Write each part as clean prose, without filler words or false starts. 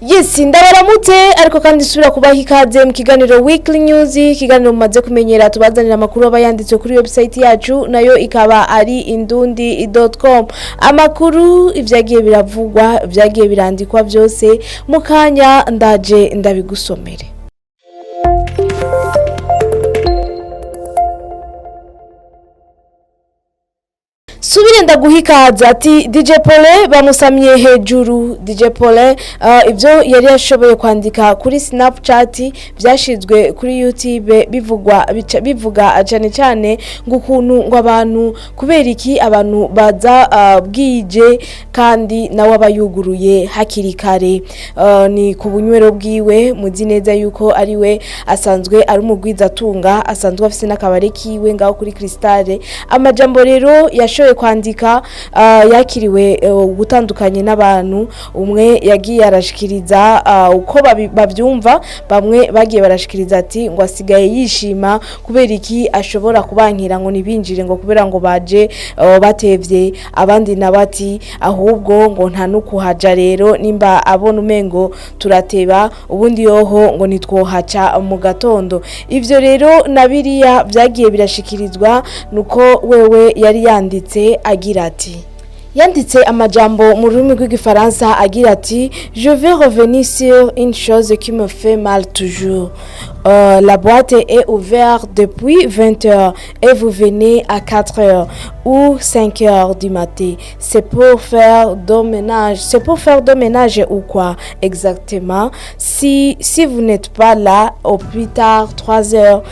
Yes, ndabaramutse, ariko kandi subira kubaha ikaze mu kiganiro Weekly News, ikiganiro mumaze kumenyera tubazanira amakuru aba yanditswe kuri website yacu, nayo ikaba ari indundi.com. Amakuru, ivyagiye biravugwa, ivyagiye birandikwa byose, mu kanya ndaje ndabigusomere. Subire ndaguha ikaze. Ati DJ Pole bamusamye hejuru. DJ Pole, ibyo yari yashoboye kwandika kuri Snapchat byashizwe kuri YouTube, bivugwa bivuga cyane cyane ngo ukuntu ngo abantu, kubera iki abantu baza bwije kandi nawe aba yuguruye hakiri kare. Ni ku bunywero bwiwe, muzi neza yuko ari we asanzwe ari umugwizatunga, asanzwe afise n'akabare kiwe ngaho kuri Crystal. Amajambo rero yashoboye kwandika yakiriwe gutandukanye n'abantu. Umwe yagiye arashikiriza uko bavyumva, bamwe bagiye barashikiriza ati ngo asigaye yishima kubera iki ashobora kubankira ngo nibinjire, ngo kubera ngo baje batevye. Abandi nabati ahubwo ngo nta nukuhaja rero, nimba abona umengo turateba, ubundi yoho ngo nitwohaca mu gatondo. Ivyo rero na biriya vyagiye birashikirizwa nuko wewe yari yanditse agira ati, yanditse amajambo mu rurimi rw'igifaransa agira ati: "Je vais revenir sur une chose qui me fait mal toujours. La boîte est ouverte depuis 20 heures et vous venez à 4 heures ou 5 heures du matin. C'est pour faire du ménage. C'est pour faire du ménage ou quoi exactement? Si vous n'êtes pas là au plus tard 3 heures,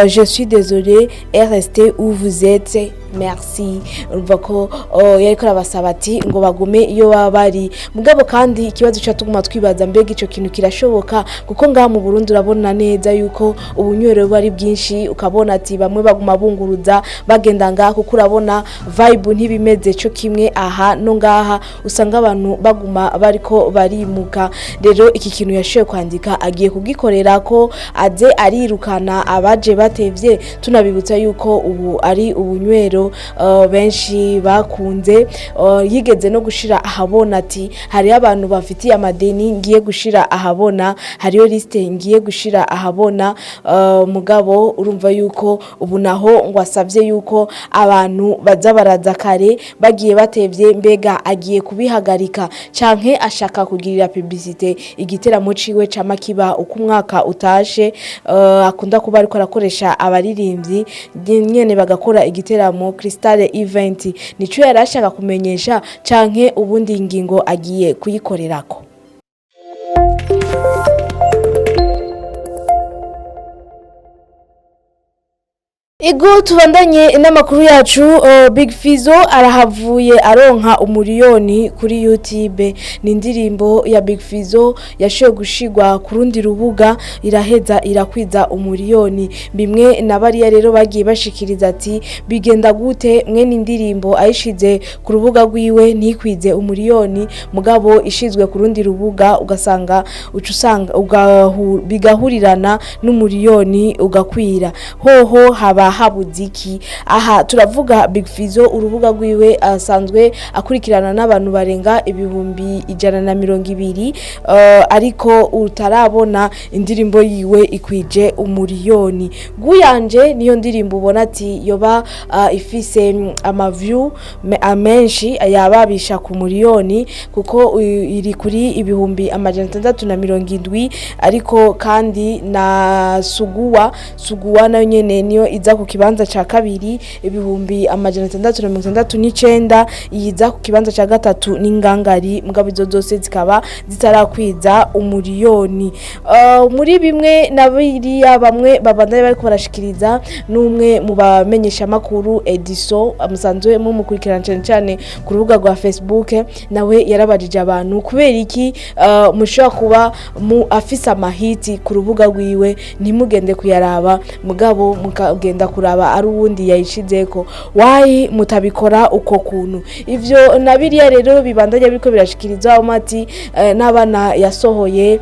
je suis désolée et restez où vous êtes. Merci." Urumva ko, oh, yariko arabasaba ati ngo bagume iyo baba bari. Mugabo kandi ikibazo cyo tuguma twibaza, mbega ico kintu kirashoboka? Kuko ngaha mu Burundi urabona neza yuko ubunywero buba ari bwinshi, ukabona ati bamwe baguma bunguruza bagenda ngaha, kuko urabona vibe ntibimeze cyo kimwe aha no ngaha, usanga abantu baguma bariko barimuka. Rero iki kintu yashoboye kwandika agiye kugikorera ko aze arirukana abaje batevye. Tunabibutsa yuko ubu ari ubunywero benshi bakunze. Yigeze no gushira ahabona ati hariyo abantu bafitiye amadeni ngiye gushira ahabona, hariyo liste ngiye gushira ahabona. Mugabo urumva yuko ubu naho ngo asavye yuko abantu baza baraza kare, bagiye batevye mbega agiye kubihagarika canke ashaka kugirira publicité igiteramo ciwe cama kiba uko umwaka utashe? Akunda kuba ariko arakoresha abaririmbyi nyene bagakora igiteramo Crystal Event. Nico yari ashaka kumenyesha canke ubundi ngingo agiye kuyikorerako? Ego, tubandanye n'amakuru yacu. Big Fizzo arahavuye aronka umuriyoni kuri YouTube. Ni indirimbo ya Big Fizzo yashoboye gushigwa ku rundi rubuga, iraheza irakwiza umuriyoni. Bimwe na bariya rero bagiye bashikiriza ati bigenda gute mwene indirimbo ayishize ku rubuga rwiwe ntikwize umuriyoni, mugabo ishizwe ku rundi rubuga ugasanga uca usanga bigahurirana n'umuriyoni ugakwira? Hoho haba habuze iki? Aha turavuga Big Fizzo, urubuga rwiwe asanzwe akurikirana n'abantu barenga 120,000, ariko utarabona indirimbo yiwe ikwije umuriyoni. Guyanje niyo ndirimbo ubona ati yoba ifise amaview amenshi yababisha ku muriyoni, kuko iri kuri 670,000. Ariko kandi na Suguwa, Suguwa nayo nyene niyo iza ku kibanza ca kabiri, 669,000. Iyiza ku kibanza ca gatatu n'Ingangari, mugabo izo zose zikaba zitarakwiza umuriyoni. Muri bimwe na biriya bamwe babandanye bariko barashikiriza, n'umwe mu bamenyesha makuru Edison, musanzwe mumukurikirana cyane cyane ku rubuga rwa Facebook, nawe yarabajije abantu kubera iki mushobora kuba mu afise amahiti ku rubuga rwiwe ntimugende kuyaraba, mugabo mukagenda. ngenda kuraba ari uwundi yayishizeko. Why mutabikora uko kuntu? Ivyo na biriya rero bibandanya biriko birashikirizwa ati n'abana yasohoye,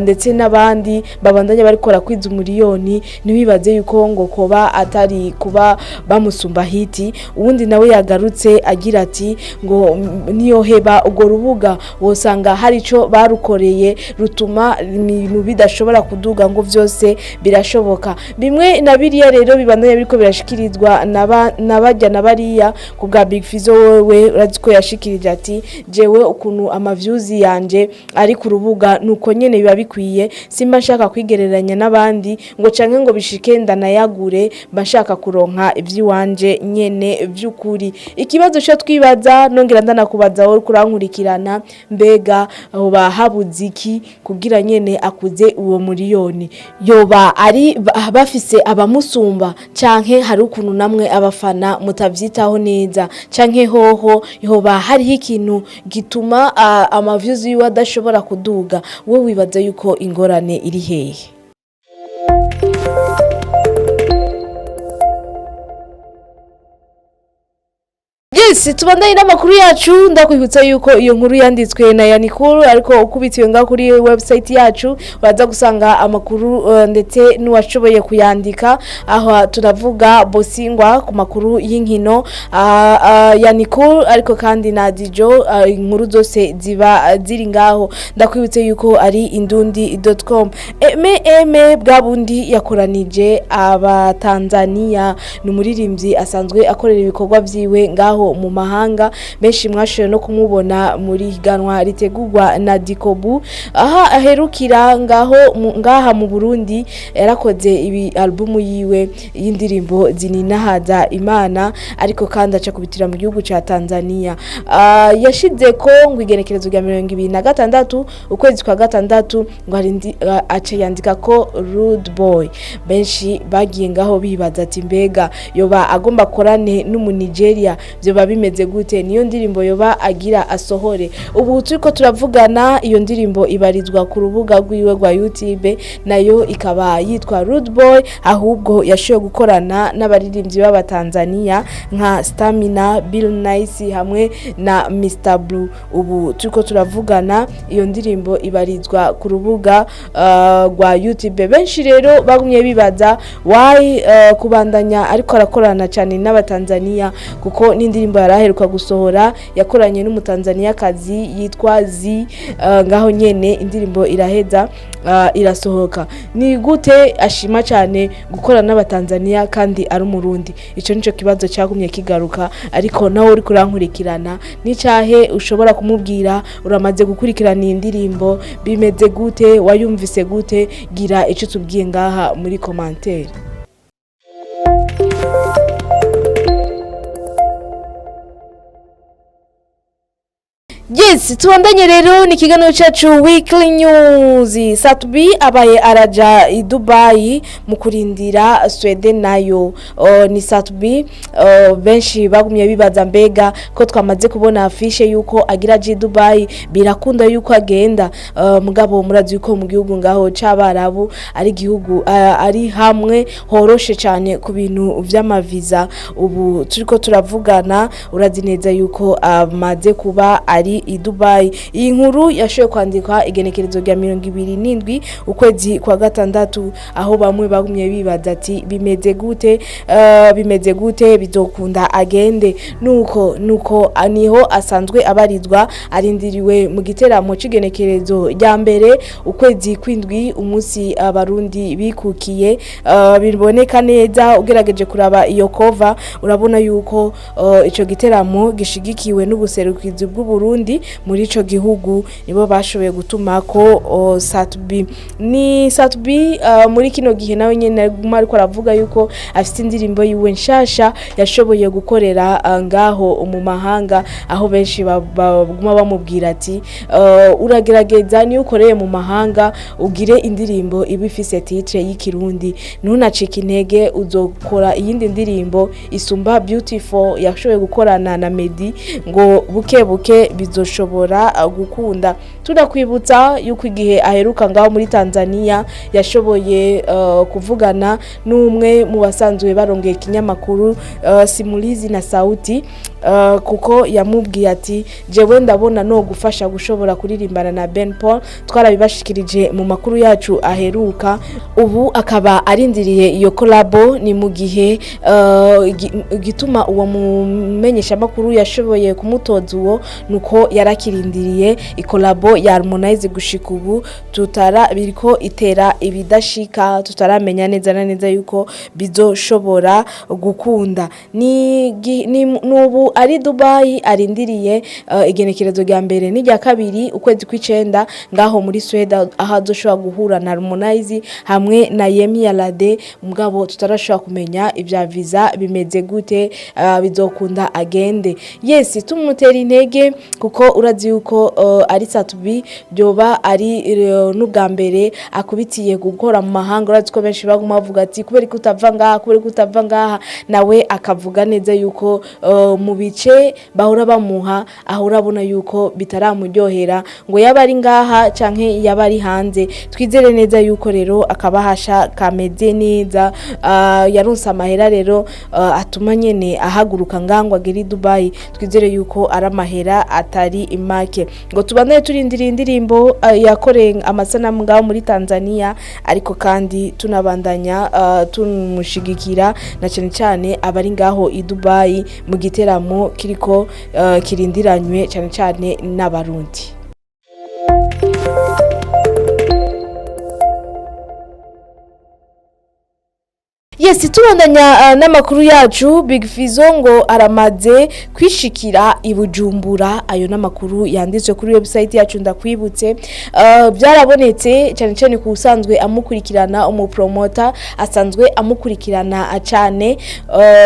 ndetse n'abandi babandanya barikora kwiza umuriyoni, ntibibaze yuko ngo koba atari kuba bamusumba hiti. Uwundi nawe yagarutse agira ati ngo niyoheba urwo rubuga, wosanga hari ico barukoreye rutuma ibintu bidashobora kuduga, ngo vyose birashoboka. Bimwe na biriya rero bibandanya biriko birashikirizwa n'abajya na bariya ku bwa Big Fizzo. Wewe urazi ko yashikirije ati jewe ukuntu ama views yanje ari ku rubuga nuko nyene biba bikwiye, simba nshaka kwigereranya n'abandi ngo canke ngo bishike ndanayagure, mba nshaka kuronka ivy'iwanje nyene vy'ukuri. Ikibazo cyo twibaza, nongera ndanakubaza wowe uriko urankurikirana, mbega hoba habuze iki kugira nyene akuze uwo muriyoni? Yoba ari bafise abamusumba, canke hari ukuntu namwe abafana mutavyitaho neza, canke hoho yoba hariho ikintu gituma ama views yiwe adashobora kuduga? Wowe wibaza yuko ingorane iri hehe? Yes, tubandanye n'amakuru yacu. Ndakwibutsa yuko iyo nkuru yanditswe na Yanikuru, ariko ukubitiwe ngaho kuri website yacu uraza gusanga amakuru, ndetse n'uwashoboye kuyandika. Aho turavuga Bosingwa ku makuru y'inkino, Yanikuru, ariko kandi na Dijo, inkuru zose ziba ziri ngaho. Ndakwibutse yuko ari indundi.com. Eme eme bwa bundi yakoranije abatanzania, ni umuririmbyi asanzwe akorera ibikorwa vyiwe ngaho mu mahanga. Benshi mwashoboye no kumubona muri higanwa ritegurwa na Dikobu aha aherukira ngaho ngaha mu Burundi. Yarakoze ibi albumu yiwe y'indirimbo zininahaza Imana, ariko kandi aca kubitira mu gihugu ca Tanzania. Yashize ko ngo igenekerezo rya 26 ukwezi kwa gatandatu ngo arindi, aca yandika ko Rude Boy. Benshi bagiye ngaho bibaza ati mbega yoba agomba akorane n'umunigeria, vyoba bimeze gute? Niyo ndirimbo yoba agira asohore? Ubu turiko turavugana, iyo ndirimbo ibarizwa ku rubuga rwiwe rwa YouTube, nayo ikaba yitwa Rude Boy. Ahubwo yashoboye gukorana n'abaririmbyi b'abatanzania nka Stamina, Bill Nice hamwe na Mr Blue. Ubu turiko turavugana, iyo ndirimbo ibarizwa ku rubuga rwa YouTube. Benshi rero bagumye bibaza why kubandanya ariko arakorana cyane n'abatanzania, kuko n'indirimbo yaraheruka gusohora yakoranye n'umutanzaniyakazi yitwa Z, ngaho nyene indirimbo iraheza irasohoka. Ni gute ashima cyane gukora n'abatanzania kandi ari umurundi? Ico nico kibazo cyagumye kigaruka. Ariko nawe uri kurankurikirana, n'icahe ushobora kumubwira? Uramaze gukurikirana iyi ndirimbo, bimeze gute? Wayumvise gute? Gira ico tubwiye ngaha muri commentaire. Yes, tubandanye rero ni ikiganiro cyacu Weekly News. Sat-B abaye araja i Dubai mu kurindira Sweden nayo. Ni Sat-B, benshi bagumye bibaza mbega ko twamaze kubona afishe yuko agira aje i Dubai, birakunda yuko agenda? Mugabo murazi yuko mu gihugu ngaho c'abarabu ari igihugu ari hamwe horoshe cyane ku bintu vy'amaviza. Ubu turiko turavugana, urazi neza yuko amaze kuba ari i Dubai. Iyi nkuru yashoboye kwandikwa igenekerezo rya 27 ukwezi kwa gatandatu, aho bamwe bagumye bibaza ati bimeze gute, bimeze gute, bizokunda agende? Nuko niho asanzwe abarizwa, arindiriwe mu giteramo c'igenekerezo rya mbere ukwezi kwindwi, umunsi abarundi bikukiye. Biboneka neza ugerageje kuraba iyo cover, urabona yuko ico giteramo gishigikiwe n'ubuserukizi bw'u Burundi muri ico gihugu, nibo bashoboye gutuma ko Sat-B. Ni Sat-B muri kino gihe nawe nyene aguma ariko aravuga yuko afite indirimbo yiwe nshasha yashoboye gukorera ngaho mu mahanga, aho benshi baguma bamubwira ati uragerageza niyo ukoreye mu mahanga ugire indirimbo iba ifise titre y'ikirundi, ntunacike intege, uzokora iyindi ndirimbo isumba Beautiful yashoboye gukorana na Meddy, ngo buke buke bizoshobora gukunda. Tunakwibutsa yuko igihe aheruka ngaho muri Tanzania yashoboye kuvugana n'umwe mu basanzwe barongeye ikinyamakuru Simulizi na Sauti, kuko yamubwiye ati jewe ndabona no gufasha gushobora kuririmbana na Ben Paul. Twarabibashikirije mu makuru yacu aheruka. Ubu akaba arindiriye iyo collabo. Ni mu gihe igituma uwo mumenyeshamakuru yashoboye kumutoza uwo nuko yarakirindiriye icollabo ya Harmonize. Gushika ubu tutara biriko itera ibidashika, tutaramenya neza na neza yuko bizoshobora gukunda. Ni nubu ari Dubai, arindiriye igenekerezo rya mbere n'irya kabiri ukwezi kw'icenda ngaho muri Sweden, aho azoshobora guhura na Harmonize hamwe na Yemi Alade. Mugabo tutarashobora kumenya ibya visa bimeze gute, bizokunda agende. Yes, tumutera intege kuko urazi yuko ari Sat-B, byoba ari n'ubwa mbere akubitiye gukora mu mahanga. Urazi ko benshi baguma bavuga ati kubera ko utava ngaha, kubera ko utava ngaha, nawe akavuga neza yuko mu bice bahora bamuha aho urabona yuko bitaramuryohera, ngo yaba ari ngaha canke yaba ari hanze. Twizere neza yuko rero akabahasha kameze neza, yaronse amahera rero atuma nyene ahaguruka ngaho ngo agere i Dubai. Twizere yuko ari amahera atari imake. Ngo tubandanye turindiriye indirimbo yakoreye amasanamu ngaho muri Tanzania, ariko kandi tunabandanya tumushigikira na cyane cyane abari ngaho i Dubai mu giteramo kiriko kirindiranywe cyane cyane n'Abarundi. Yes, tubandanya n'amakuru yacu. Big Fizzo ngo aramaze kwishikira i Bujumbura. Ayo n'amakuru yanditswe kuri website yacu. Ndakwibutse, byarabonetse cyane cyane ku usanzwe amukurikirana, umupromota asanzwe amukurikirana cyane,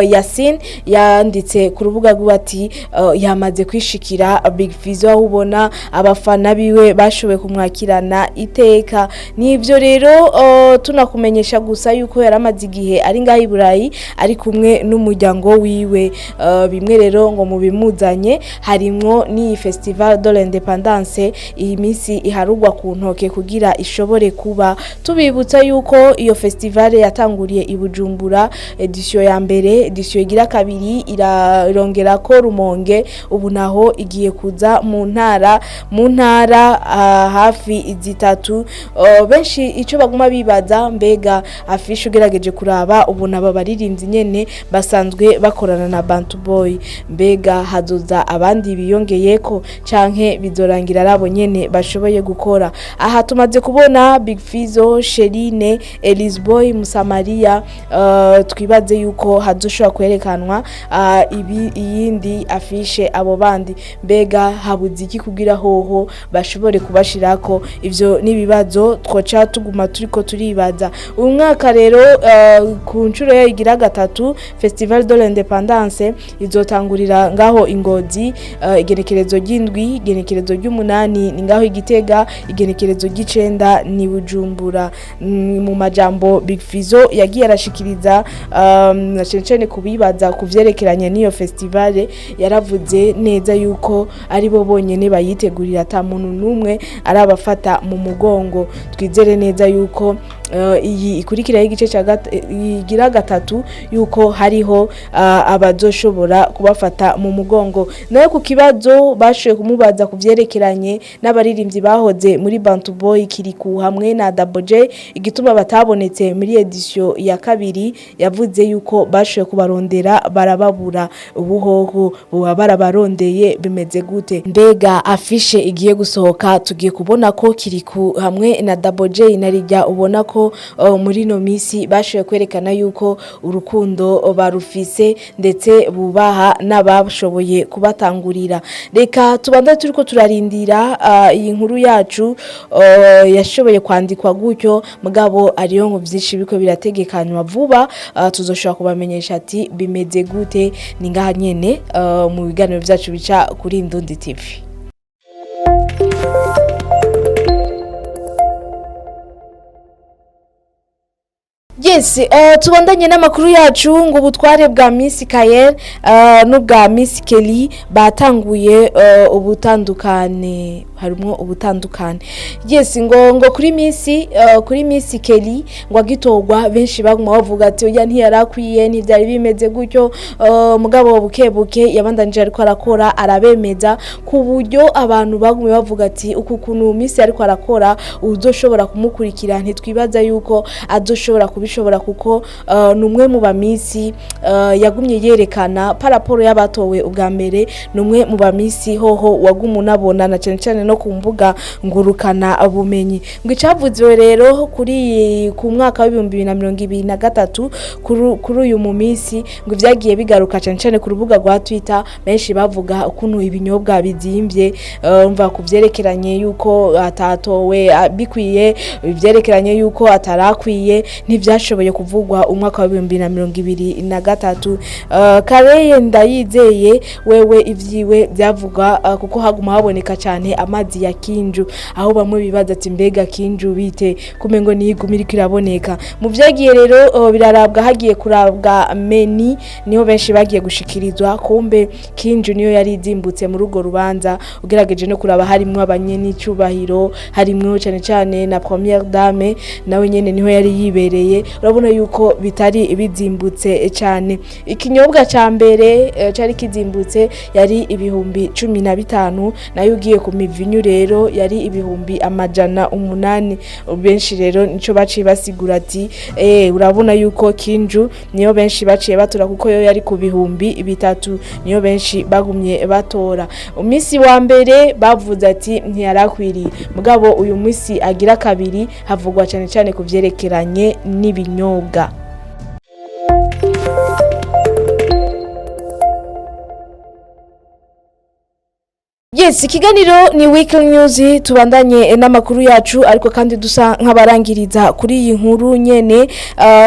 Yasin yanditse ku rubuga rwiwe ati yamaze kwishikira Big Fizzo, aho ubona abafana biwe bashoboye kumwakirana iteka. Nivyo rero, tunakumenyesha gusa yuko yaramaze igihe ari ngaho i Burayi ari kumwe n'umuryango wiwe. Bimwe rero ngo mu bimuzanye harimwo n'iyi Festival de l'Independance, iyi minsi iharugwa ku ntoke kugira ishobore kuba. Tubibutsa yuko iyo festival yatanguriye i Bujumbura, édition ya mbere, édition igira kabiri irongera ko Rumonge, ubu naho igiye kuza mu ntara hafi zitatu. Benshi ico baguma bibaza, mbega affiche ugerageje kuraba ubona aba baririmbyi nyene basanzwe bakorana na Bantu Boy, mbega hazoza abandi biyongeyeko canke bizorangira arabo nyene bashoboye gukora? Aha tumaze kubona Big Fizzo, Sherine, Elise Boy, Musamaria. Twibaze yuko hazoshobora kwerekanwa ibi iyindi affiche. Abo bandi mbega habuze iki kugira hoho bashobore kubashirako? Ivyo n'ibibazo twoca tuguma turiko turibaza. Uyu mwaka rero, ku nshuro yayo igira gatatu, Festival de l'Independance izotangurira ngaho Ingozi, igenekerezo ry'indwi, igenekerezo ry'umunani ni ngaho Igitega, igenekerezo ry'icenda ni Bujumbura. Mu majambo Big Fizzo yagiye arashikiriza, na cyane cyane kubibaza ku vyerekeranye n'iyo festival, yaravuze neza yuko ari bo bonyene bayitegurira, ata muntu n'umwe arabafata mu mugongo. Twizere neza yuko iyi ikurikira y'igice cya igira gatatu yuko hariho abazoshobora kubafata mu mugongo. Nayo ku kibazo bashoboye kumubaza ku vyerekeranye n'abaririmbyi bahoze muri Bantu Boy, Kiriku hamwe na Double J, igituma batabonetse muri édition ya kabiri, yavuze yuko bashoboye kubarondera barababura. Ubuhoho buba barabarondeye bimeze gute? Mbega affiche igiye gusohoka, tugiye kubona ko Kiriku hamwe na Double J na rijya ubona ko muri no misi bashoboye kwerekana yuko urukundo barufise, ndetse bubaha n'abashoboye kubatangurira. Reka tubanze turiko turarindira iyi nkuru yacu yashoboye kwandikwa gutyo, mugabo ariyo ngo vyinshi biko birategekanywa vuba, tuzoshobora kubamenyesha ati bimeze gute. Ni ngaha nyene mu biganiro vyacu bica kuri Indundi TV. Yes, tubandanye n'amakuru yacu. Ngo ubutware bwa Miss Kayel n'ubwa Miss Kelly batanguye ubutandukane. Harimwo ubutandukane. Yes, ngo kuri Miss Kelly ngo agitorwa, benshi baguma bavuga ati oya, ntiyarakwiye, ntivyari bimeze gutyo. Mugabo buke buke yabandanije ariko arakora, arabemeza ku buryo abantu bagumye bavuga ati uku kuntu Miss ariko arakora, uzoshobora kumukurikira, ntitwibaza yuko azoshobora kubishobora, kuko ni umwe mu ba Miss yagumye yerekana par rapport y'abatowe ubwa mbere. Ni umwe mu ba Miss hoho waguma unabona na cyane cyane no ku mbuga ngurukana bumenyi. Ngo icavuzwe rero kuri ku mwaka wa 2023 kuri uyu mu Miss, ngo vyagiye bigaruka cyane cyane ku rubuga rwa Twitter. Benshi bavuga ukuntu ibinyobwa bizimvye, umva ku vyerekeranye yuko atatowe bikwiye, ivyerekeranye yuko atarakwiye, ntivyashoboye kuvugwa umwaka wa 2023. Kareye Ndayizeye wewe ivyiwe byavuga kuko haguma haboneka cyane amazi ya Kinju, aho bamwe bibaza ati mbega Kinju bite kumengo niyiguma iriko iraboneka. Mu vyagiye rero birarabwa, hagiye kurabwa menu, niho benshi bagiye gushikirizwa kumbe Kinju niyo yari izimbutse muri urwo rubanza. Ugerageje no kuraba, harimwo abanyenicubahiro, harimwo cyane cyane na première dame, nawe nyene niho yari yibereye. Urabona yuko bitari bizimbutse cyane. Ikinyobwa ca mbere cari kizimbutse yari 15,000, nayo ugiye ku mivinyu rero yari 800,000. Benshi rero nico baciye basigura ati urabona yuko Kinju niyo benshi baciye batora, kuko yo yari ku 3000, niyo benshi bagumye batora. Umisi wa mbere bavuze ati ntiyarakwiriye, mugabo uyu musi agira kabiri havugwa cyane cyane ku vyerekeranye n'ibinyobwa. Yes, ikiganiro ni Weekly News, tubandanye n'amakuru yacu, ariko kandi dusa nk'abarangiriza kuri iyi nkuru nyene.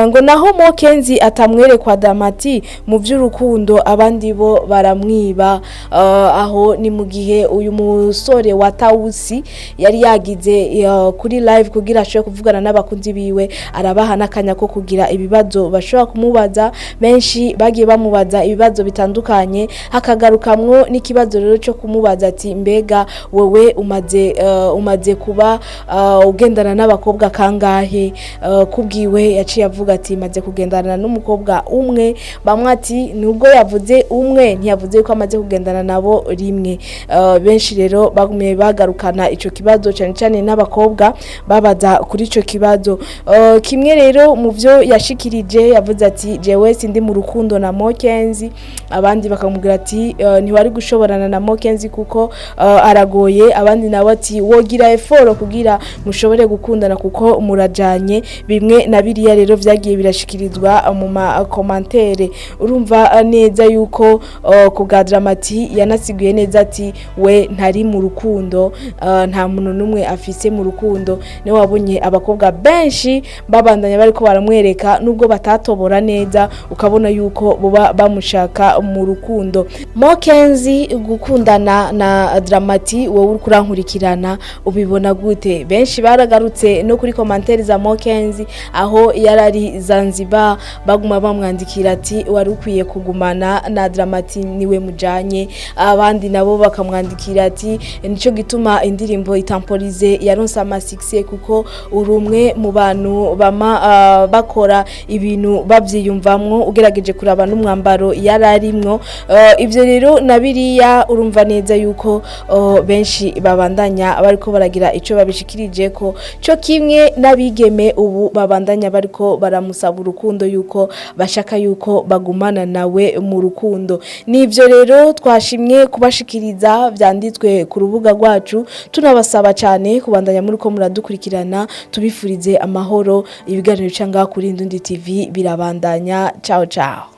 Ngo naho Mokenzi atamwerekwa Damati mu vy'urukundo, abandi bo baramwiba. Aho ni mu gihe uyu musore wa Tausi yari yagize kuri live kugira ashobore kuvugana n'abakunzi biwe, arabaha n'akanya ko kugira ibibazo bashobora kumubaza. Benshi bagiye bamubaza ibibazo bitandukanye, hakagarukamwo n'ikibazo rero cyo kumubaza ati mbega wewe umaze kuba ugendana n'abakobwa kangahe? Kubwiwe yaciye avuga ati maze kugendana n'umukobwa umwe. Bamwe ati nubwo yavuze umwe, ntiyavuze ko amaze kugendana nabo rimwe. Benshi rero bagumye bagarukana ico kibazo, cyane cyane n'abakobwa babaza kuri ico kibazo. Kimwe rero mu byo yashikirije, yavuze ati jewe sindi mu rukundo na Mokenzi. Abandi bakamubwira ati ntiwari gushoborana na Mokenzi kuko aragoye. Abandi nabo ati wogira effort kugira mushobore gukundana kuko murajanye. Bimwe na biriya rero vyagiye birashikirizwa mu ma commentaire. Urumva neza yuko ku bwa Dramati yanasiguye neza ati we ntari mu rukundo, nta muntu n'umwe afise mu rukundo. Niwe wabonye abakobwa benshi babandanya bariko baramwereka, nubwo batatobora neza, ukabona yuko boba bamushaka mu rukundo. Mokenzi gukundana na Dramati, wowe uri kurankurikirana ubibona gute? Benshi baragarutse no kuri commentaire za Mokenzi aho yarari Zanzibar, baguma bamwandikira ati wari ukwiye kugumana na Dramati, niwe mujanye. Abandi nabo bakamwandikira ati nico gituma indirimbo Itampolize yaronse ama succès, kuko uri umwe mu bantu bama bakora ibintu bavyiyumvamwo, ugerageje kuraba n'umwambaro yararimwo. Ivyo rero na biriya, urumva neza yuko benshi babandanya bariko baragira ico babishikirije, ko co kimwe n'abigeme ubu babandanya bariko baramusaba urukundo, yuko bashaka yuko bagumana nawe mu rukundo. Nivyo rero twashimye kubashikiriza vyanditswe ku rubuga rwacu. Tunabasaba cyane kubandanya muri ko muradukurikirana, tubifurize amahoro. Ibiganiro cyangwa kuri Indundi TV birabandanya. Ciao ciao.